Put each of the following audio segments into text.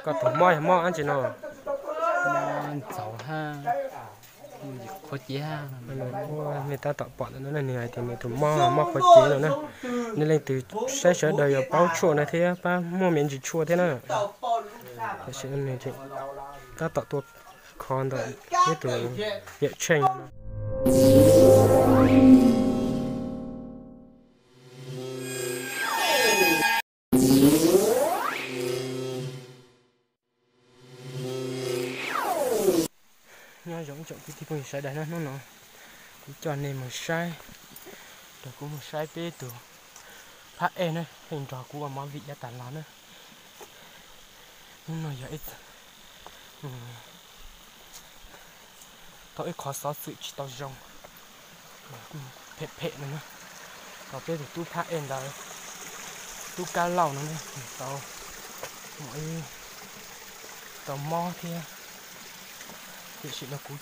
Koj tus mob yog mob dab tsi no? Ntxhov hab qhuav cev. Nej tab tom pom ntawm no nws hais tias nws tus mob mob qhuav cev no na. Nej leej twg saib sawv daws yuav paub tshuaj no thiab pab muaj me ntsis tshuaj thiab na. Tam sim no nws tab tom tuaj kho ntawm ib tug yawm tsheej no. Nyob zoo ib tsoom kwv tij phooj ywg sawv daws na, hnub no kuv coj nej mus saib, rau kuv mus saib peb tus phab ej na, pheej nrog kuv ua movie yav tas los na. Hnub no yog ib tau ib qho xov xwm tsis tau zoo, phem phem no na, rau peb tus tub phab ej ntawd, tub Kab Lauj no na, tau, tau mob thiab. Tiam sis no kuv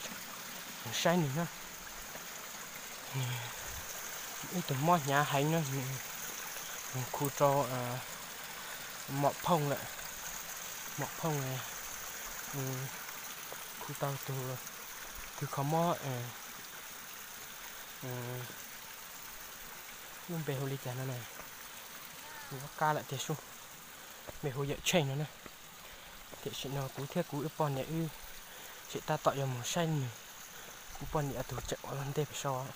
mus saib nws na, ib tug mob hnyav heev na, mus khu rau mom phooj lawm, mom phooj khu tau tus kws kho mob, lub npe hu li cas no na, kuv qab lawm tiag sub, npe hu Yawm Tsheej no na. Tiam sis no kuv thiab kuv wb poj niam wb tseem tab tom yuav mus saib nws, kuv poj niam tus tseem ua ntej pem saud,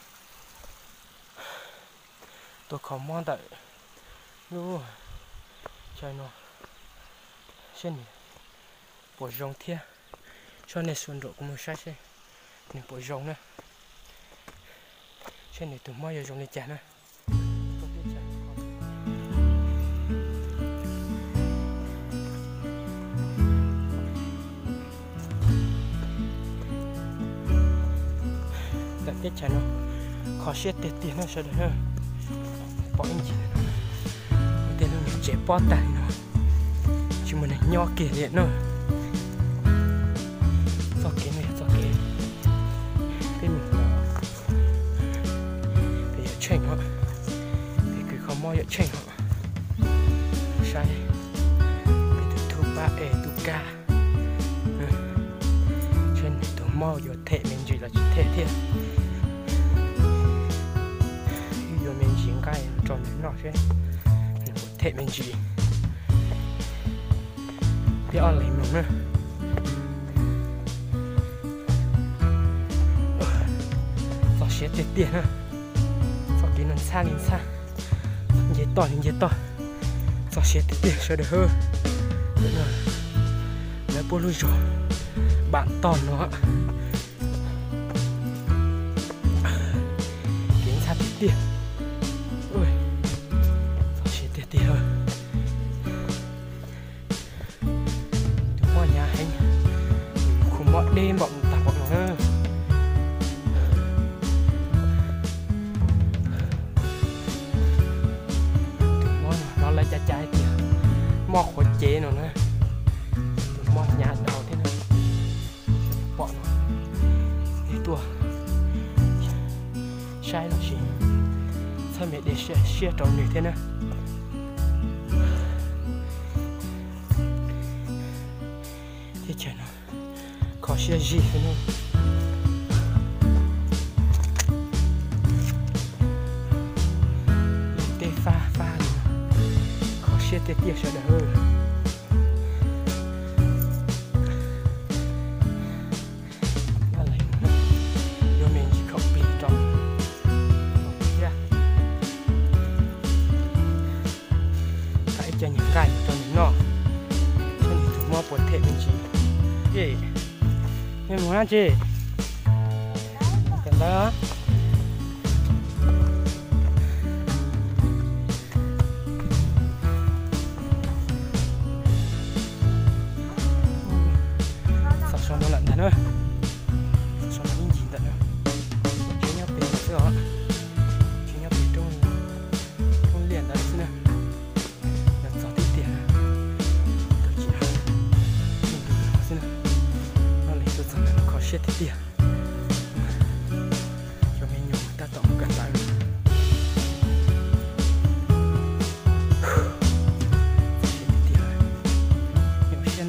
tuaj kho mob ntawm lub chaw no, saib nws puas zoo thiab, tso nej sawv nraum kuv mus saib seb nws puas zoo na, seb nws tus mob yuav zoo li cas na. Ntawm teb chaws no kho siab tiag tiag no sawv daws na. Pom ib ncig tej lub niag tsev pob tag li no, tsis muaj neeg nyob kiag li no. Txoj kev no yog txoj kev peb mus, peb Yawm Tsheej no, peb kws kho mob Yawm Tsheej no, saib peb tus tub pab ej tub Kab, saib nws tus mob yuav them me ntsis los tsis them thiab. Wb yuav me ntsis nqaij rau nws noj seb nws puas them me ntsis. Peb ob leeg mloog na. Txog siav tiag tiag na. Txoj kev no ntxhab li ntxhab, nce toj li nce toj. Txog siav tiag tiag sawv daws. Lawv puab lub zog Npam Toj no, kev ntxhab tiag tiag. Txog siav tiag tiag. Tus mob hnyav heev, khu mob deb npaum tag npaum no na. Tus mob no hnov lawv cav cav hais tias mob qhuav cev no na. Tus mob hnyav dhau thiab na. Pom no, tuaj saib los sis txhawb me de siab rau nws thiab na. Teb chaws no kho siab zig xwb na. Tej fab fab li no, kho siab tiag tiag sawv daws. Yuav me ntsis khaum plig rau thiab. Thaij ib co nyuag nqaij rau nws noj, saib nws tus mob puas them me ntsis. Mej mus dab tsi? Tam ntawd txog saum no lawm ntag na. Txog saum no ib ncig ntawm no. Tsev nyob pem xwb os. Tsev nyob pem roob liaj ntawd xwb na. Yog txog tiag tiag, tus tsis no xwb na. Noj li tuaj txog ntawm no kho siab tiag tiag. Cov me nyuam tab tom mus kawm ntawv. Txog siab tiag tiag, nyuam siab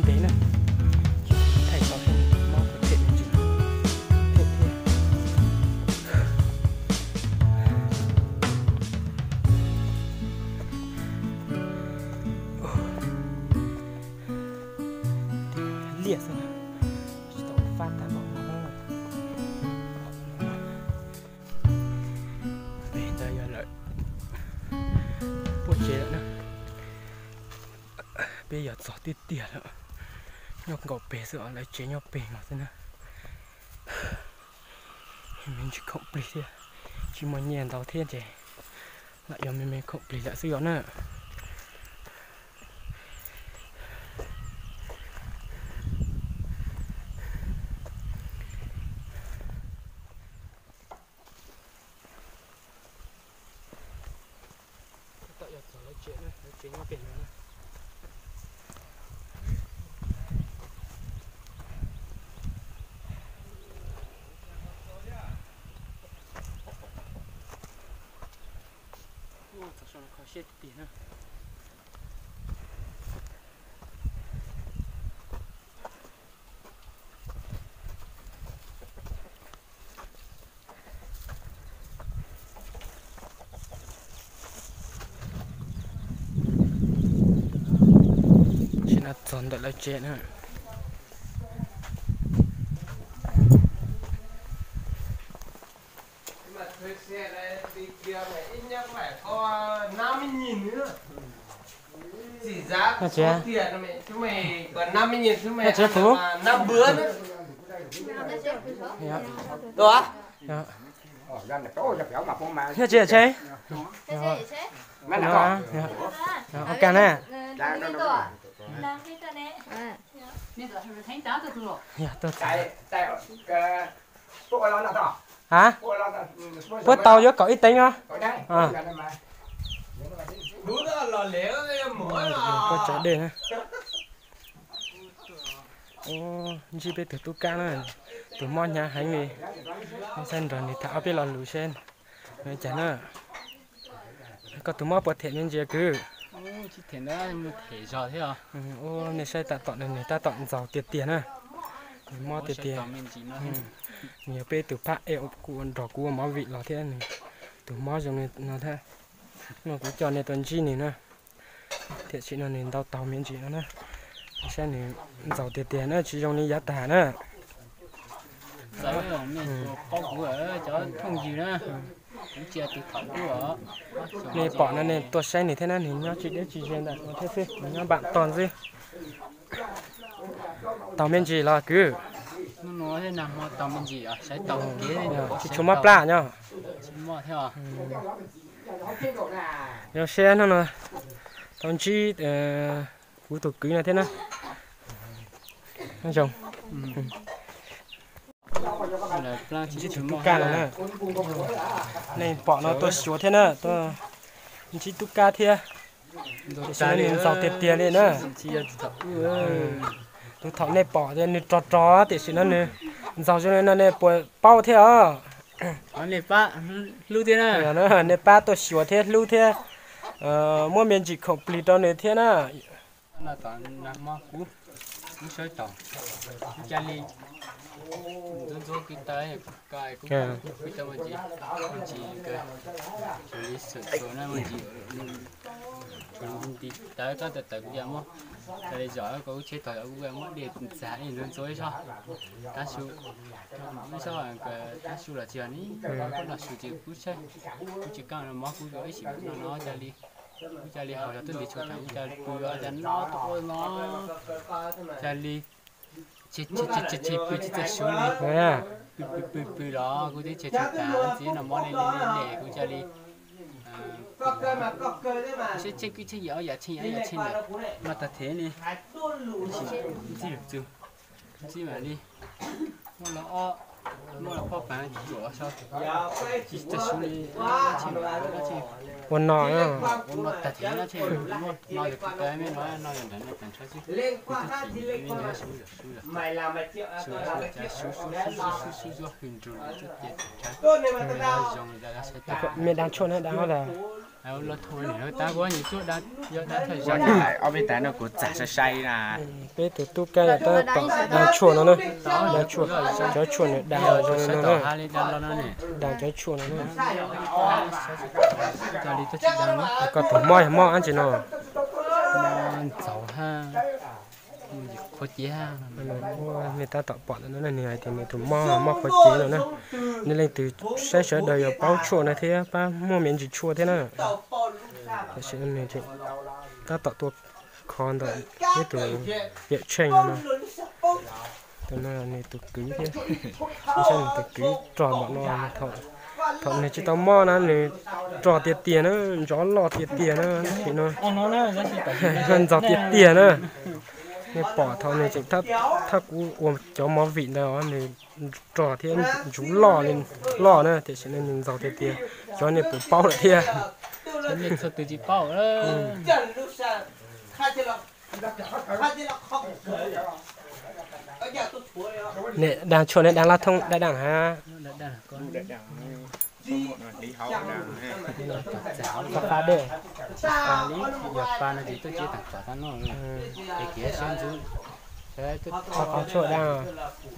tiag xwb na. Tsis tau fab tag npaum no. Peb ntawd yog lawv puag tsev lawm na. Peb yog txog tiag tiag lawm. Nyob nkaum peg xwb os, lawv tsev nyob peg no xwb na. Me ntsis khoom plig thiab, tsis muaj nyiaj ntau thiab ces lam yog me me khoom plig lawm xwb yom na. Tab tom yog txog lawv tsev na, lawv tsev nyob pem no na. Txog saum no kho siab tiag tiag na. Tsis na txog ntawm lawv tsev na. Nyob tsev Fuv. Nyob tsev tsev. Ua kag na. Ha? Puab tau yuav kaum ib teev os. Puab tsav dej na. Ntsib peb tug tub kab na, tus mob hnyav heev li. Saib nrog nws tham ob peb lo lus seb nws cas na. Koj tus mob puas them me ntsis kwv? Ua nej saib tab tom nws tab tom ntxaus tiag tiag na. Nws mob tiag tiag. Nws yog peb tus phab ej kuv nrog kuv ua movie los thiab, nws tus mob zoo li no thiab. No kuv coj nej tuaj ntsib nws na. Tiam sis no nws ntau taug me ntsis no na. Saib nws ntxaus tiag tiag na, tsis zoo li yav tag na. Nej pom no nej tuaj saib nws thiab na, nws nyob tsis deb tsis ze ntawm no thiab xwb, nws nyob npam tog xwb. Taug me ntsis los kwv? Tsis tshua mob plab nyob. Zoo siab hnub no tau ntsib kuv tus kwv no thiab na. Zoo. Ntsib tus tub kab no na. Nej pom no tuaj xyuas thiab na, tuaj ntsib tub kab thiab. Tiam sis no nws ntxaus tiag tiag li na. Tus thaum nej pom nws rog rog tiam sis no nws ntxaus zoo li no nej puas paub thiab os? Nej pab tuaj xyuas thiab hlub thiab muab me ntsis khoom plig rau nws thiab na. Tawv koj tawv tawv kuv yog muab, tawv li zom kuv tsheb tog kuv muab dej ntxag ntxuav ntxuav ib zog, tab su, ib zog, tab su los tsis yog ni, koj noj su ces kuv tsheb, kuv tsis kaj no mov kuv ib sim no no ca li, kuv ca li haus yog twb nti tshua tas kuv ca li pw cas no tuaj ua no, ca li tsis pw tsis txawj su li, pw pw pw los kuv twb tsheb tshua tas ntxiv no mov li li li kuv ca li seb tsheb kwj tsheb yam ob yam tsheb yam ob yam tsheb ntawm no tag thev li, ntxib lwm txwg, ntxib mam li muab los ob, muab los pob paav tsuam so, tsis txawj su li, ua no, ua no tag thev no tsheb, no yog kuv tawv me no, no yog ntawm no tag nrho xwb, kuv twb tsis me no su yog su yog su su su su su su su hwj nrug li tuaj ces tag nrho zoo li da saib tag. Me dab tshuaj na dab los. Los thum tab kuv nyi tuaj da, yog da thawj zaug ob peb tas no kuv txag sai sai na. Peb tus tub kab yog tab tom da tshuaj no na. Da tshuaj, cov tshuaj nws da zoo li no na. Da cov tshuaj no na. Koj tus mob yog mob dab tsi no? Ntxaus hab. Qhuav cev. Nej tab tom pom ntawm no nws hais tias nws tus mob mob qhuav cev no na. Nej leej twg saib sawv daws yuav paub tshuaj no thiab pab muaj me ntsis tshuaj thiab na. Tam sim no nws tab tom tuaj kho ntawm ib tus yawm tsheej no no. Tus no nws tus kwv thiab. Saib nws tus kwv rog npaum no, thaum nws tsis tau mob na nws rog tiag tiag na, ntxov loj tiag tiag na, tam sim no ntxaug tiag tiag na. Nej pom thaum nws tseem thaj kub ua cov movie ntawd nws rog thiab ntsuv loj li loj na, tam sim no nws ntxaug tiag tiag, xyov nej puas paub lawm thiab. Nej txhua tus tsis paub. Nej dag tshuaj nej dag lab thooj dab daj hav? Fa dej, fa li, yog fa no ces tuaj tsev tag tom no, es kiv siab ntxwv. Qhov tshuaj dag,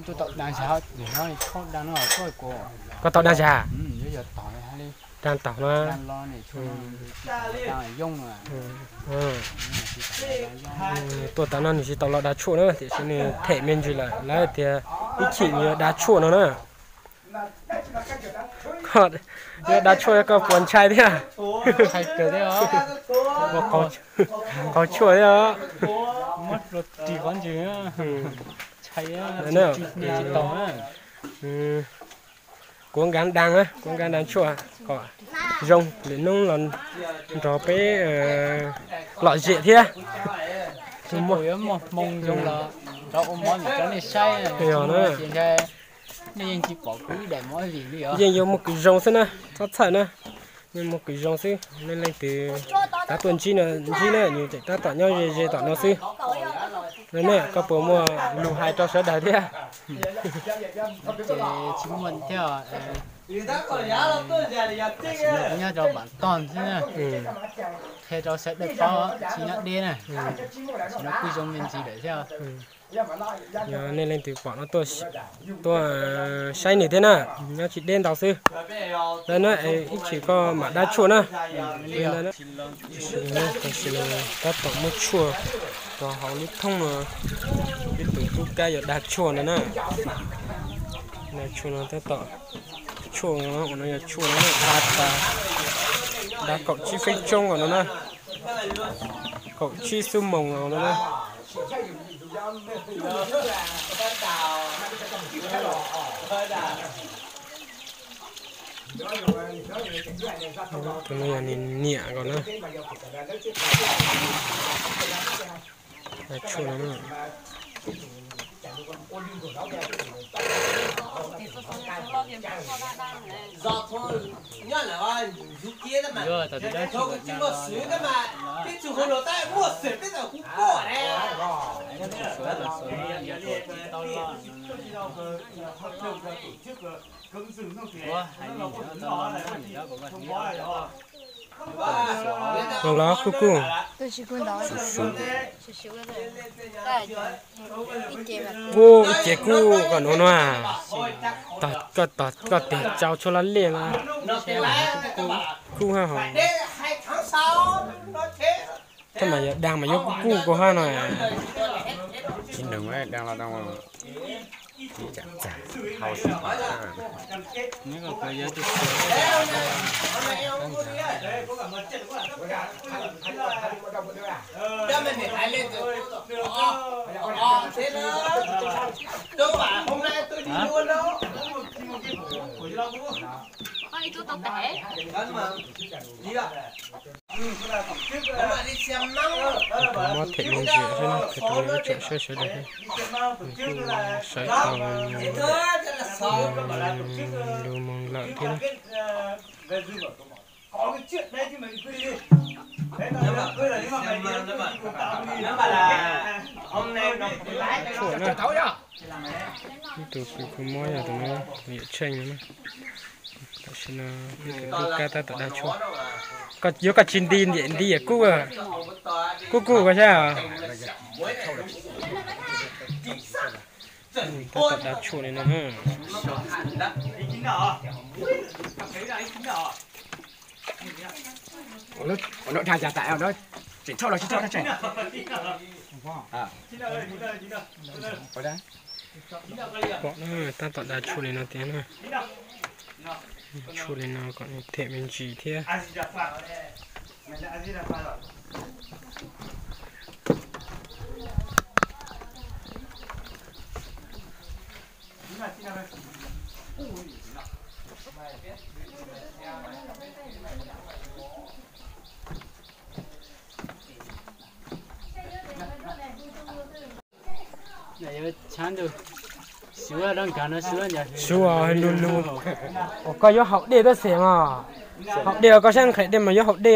tuaj tau dag zag, nim no tshuaj dag no tshuaj kuv. Koj tau dag zag? Dag taug na. Tuaj tav no nws tsis tau los dag tshuaj na, tiam sis nws them me ntsis lawm, lawv tias ib chim nws yuav dag tshuaj no na. Yuav dag tshuaj koj puas ntshai thiab? Ua qaug tshuaj thiab. Kuv nkav dag na, kuv nkav dag tshuaj kom zoo lwm hnub los nrog peb lom zem thiab. Yog na. Yeej yuav muaj kws zoo xwb na, txhob txhawj na. Yeej muaj kws zoo xwb, nej leej twg tab tuaj ntsib no ntsib na, nws tseem tab tom nyob ze ze tom no xwb. Ne, koj puas muaj lus hais rau sawv daws thiab? Ces tsis muaj thiab. Nyob rau npam toj xwb na. Qhia rau sawv daws paub tsis nyob deb na. Tsis no kuj zoo me ntsis lawm thiab. Yog nej leej twg pom no tuaj saib nws thiab na, nyob tsis deb ntau xwb. Lawv na, ib chim koj mam dab tshuaj na. Tam sim no tab tom muab tshuaj rau hauv lub thooj no, ib tug tub kab yuav dag tshuaj no na. Dag tshuaj no tab tom, tshuaj no uas no yog tshuaj no, dag kaum tsib feeb tsoob no na, kaum tsib xuab moos no na. Tus no yog nws niam nkaus na. Dag tshuaj no na. Los kuj kuj, ua ib ce kuj kom nuav no, koj tes tsau tshuaj laj liaj no, kuj haj hov. Tab mas yog dag mas yuav kuj kuj kuj hab no. Tsis neeg dag los tau. Mob them me ntsis xwb na, kuv tus me tseem saib sawv daws thiab. Nws kuj sawv tau lus moos lawm thiab na. Tshuaj na. Ib tug kws kuj mob yog tus no, yawm tsheej no na. Tam sim no ib tug tub kab tab tom dag tshuaj. Koj yuav koj tsis nti nti yawm kub, kub kub koj saib. Tab tom dag tshuaj li no. Ua lub dag cas tas ua lub Pom na, tab tom da tshuaj li no tiag na. Tshuaj li no kom nws them me ntsis thiab. Xyuas nug nug, koj yuav haus dej tab sis mas, haus dej los koj saib nqhis dej mas yuav haus dej.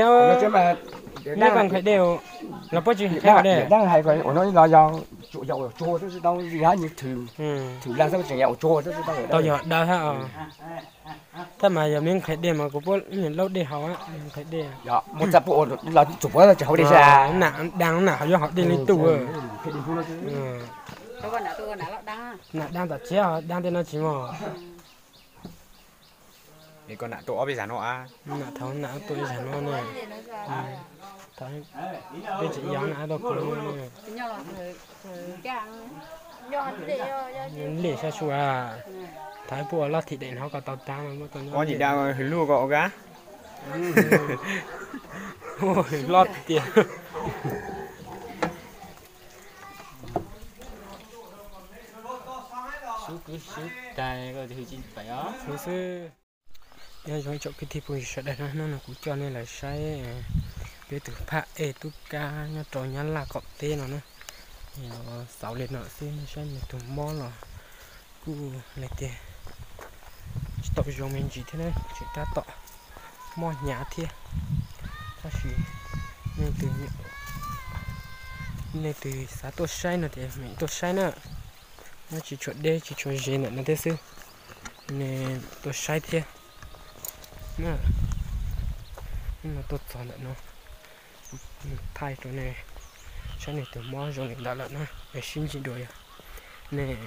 Neb koj nqhis dej los puab tsis nqhis dej. Tau yog dawb hab. Tab mas yog meb nqhis dej mas kuv puab laub dej haus, nqhis dej. Nam dab nam ho yuav haus dej li tub. Nam dab tom tsis, dab tej no tsis muaj. Nam thaum nam tuaj ib zag no ne. Peb tseem yog nam tuaj kuv nlej sab sua. Thaum puab ua loj thim dej no koj tau dab no muab tau nyob. Hwm lub ko ua ka. Hwm loj tiag. Xwb kwv xwb tais ko hwm tsis pais os. Xwb xwb. Nyob zoo ib tsoom kwv tij phooj ywg sawv daws na, hnub no kuv coj nej los saib peb tus phaj ej tub kab nyob rau Nyab Laj qaum teb no na. Xauv li no xwb, nej saib nws tus mob los kuj li tiag tsis tau zoo me ntsis thiab na, tseem tab tom mob hnyav thiab. Tab sis nej tus, nej tus xav tuaj saib no ces mam tuaj saib na. Nyob tsis tshua deb tsis tshua ze ntawm no thiab xwb, nej tuaj saib thiab na. Hnub no tuaj txog ntawm no, thaij rau nej saib nws tus mob zoo li ntawd lawm na, es sib ntsib dua yog nej,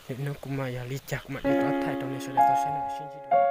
hnub kuv mam yog li cas kuv mam li rov thaij rau nej sawv daws tau saib na, sib ntsib dua.